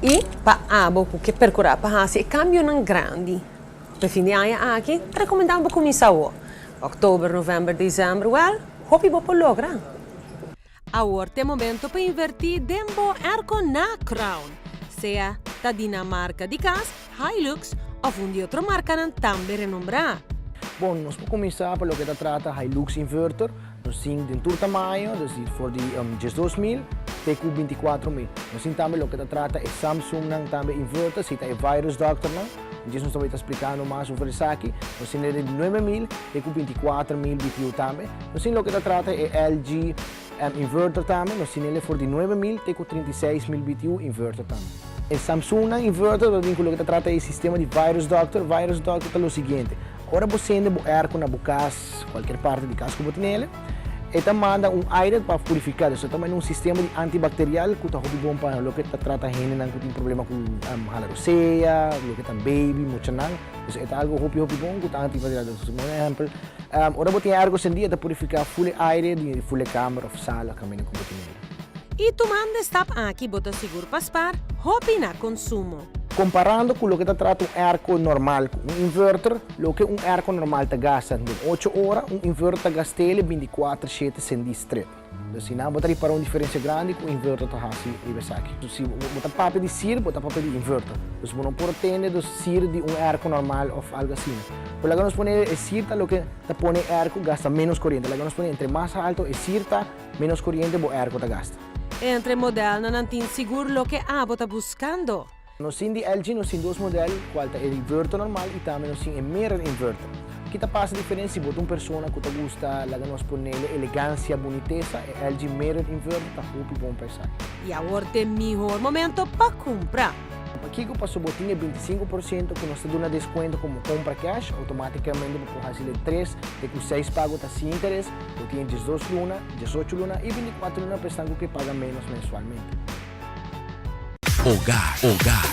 I pa abo ku ke perkurá pa hasi e kambionan grandi pa fin di aña aki, ta rekomendá bo kuminsá awor. Òktober, novèmber, desèmber, wèl, hopi bo por logra. Awor ta e momento pa invertí den bo airco na Crown, sea ta di nan marka di kas, Hilux, òf un di otro markanan tambe renombrá. Bon, nos por kuminsá pa loke ta trata Hilux inverter. Nos tin den tur tamaño, dus di for di 12.000 te ku 24.000. Nos tin tambe loke ta trata e Samsungnan tambe inverter, si ta e virus doctornan. Djis nos ta bai ta splikando mas over esaki. Nos tin di 9.000 te ku 24.000 BTU tambe. Nos tin loke ta trata e LG inverter tambe. Nos tin ele for di 9.000 te ku 36.000 BTU inverter tambe. E Samsungnan inverter ta bin ku loke ta trata e sistema di virus doctor. Virus doctor ta lo siguiente. Ora bo sende bo airco na bo cas, cualkier parti di cas cu bo tinele, e ta manda un aire pa purifica. Dus e ta manda un sistema di antibacterial cu ta hopi bon pa loke ta trata hendenan cu tin problema cu hala rosea, loke ta baby, muchanan. Dus e ta algo hopi hopi bon cu ta antibacterial. Dus por ehempel, ora bo tin e airco sendi e ta purifica full e aire di full e kamer of sala caminda cu bo tinele. Y tumando e stap aki bo ta sigur pa spaar hopi na consumo. Komparando ku loke ta trata un airco normal ku un inverter, loke un airco normal ta gasta den ocho ora, un inverter ta gast'el 24 shete sendí stret. Dus si nan bo ta ripara un diferensia grandi ku un inverter ta hasi riba esaki. Dus si bo ta papia di sir, bo ta papia di inverter. Dus bo no por tende dus sir di un airco normal òf algu asina. Por laga nos pone e sir ta loke ta pone e airco gasta ménos koriente. Laga nos pone entre mas alto e sir ta, ménos koriente bo airco ta gasta. Entre modelnan nan tin sigur loke abo ta buskando. Nos tin di LG nos tin dos model cual ta e inverter normal y tambe nos tin e mirror inverter. Ki ta pasa diferencia si bo ta un persona cu ta gusta laga nos ponele elegancia, bunitesa, e LG mirror inverter ta hopi bon pa esaki. Y awor t'e mihor momento pa cumpra. Pakico? Pasobra bo tin e 25% cu nos ta duna descuento como compra cash, automaticamente bo por haci den tres te cu seis pago ta sin interes, bo tin e 12 luna, 18 luna y 24 luna pa esnan cu ke paga menos mensualmente. Hogar, hogar.